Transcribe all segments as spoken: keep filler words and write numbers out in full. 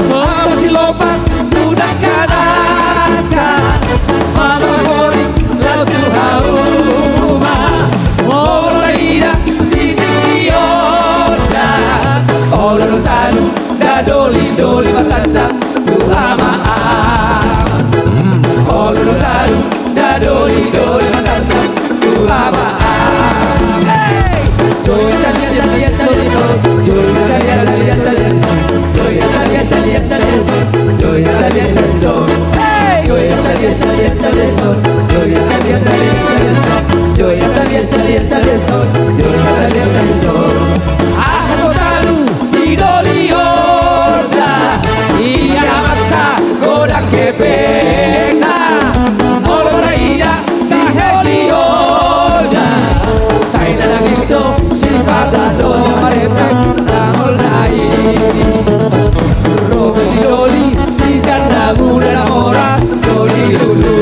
Songon silopan tu dangka-dangka, songon horing laho tu hauma. Molo ida di tingki on da, olo do talu, nda doli-doli martandang tu ama. Olo do talu, nda doli-doli martandang tu ama. Hey! Aha so talu sidoli on da, ia amanta godang hepengna. Molo taida sidoli on da, sai na nangis do sipata do marhepeng na ngolna i. Ro ma sidoli, si janda muda na mora do dilulu.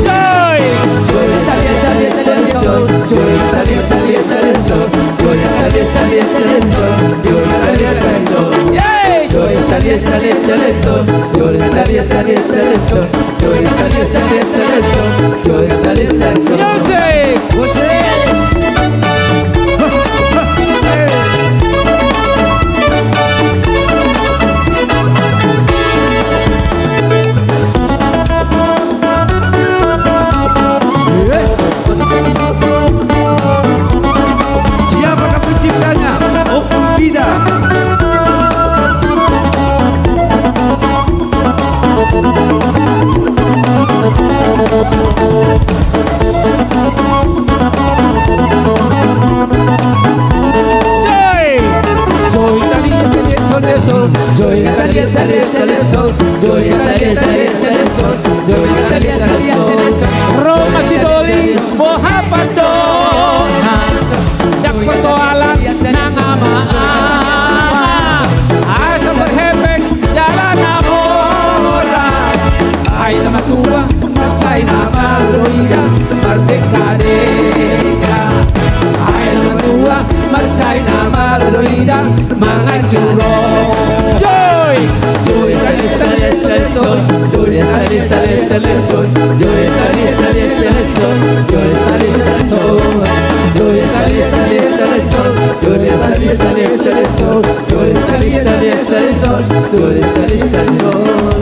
Joy! Joy, Italia, Italia, Italia, son. Joy, Italia, Italia, Italia, son. Joy, Italia, Italia, Italia, son. Joy, Italia, Italia, Italia, son. Yay! Joy, Italia, Italia, Italia, son. Joy, Italia, Italia, Italia, son. Joy, Italia, Italia, Italia, son. Joy, Italia, Italia, son. Music! Music! Siapakah penciptanya? Oh, tidak. Joy! Joy, Italia, Italia, Italia, son. Joy, Italia, Italia, Italia, son. Joy, Italia, Italia, Italia, son. Joy, Italia, Italia, Italia, son. Ro ma sidoli, boha pandongan. Ndang persoalan nang ama-ama. Asa marhepeng jala na mora. Ai na matua, mansai na malo do ida mardengka-dengka. Ai na matua, mansai na malo do ida mangan juro. Joy! Joy, Italia, Italia, Italia, son. Joy, Italia, Italia, Italia, son. Joy, Italia, Italia, Italia, son. Joy, Italia, Italia, son. Joy, Italia, Italia, Italia, son. Joy, Italia, Italia, Italia, son. Joy, Italia, Italia, Italia, son. Joy, Italia, Italia, son.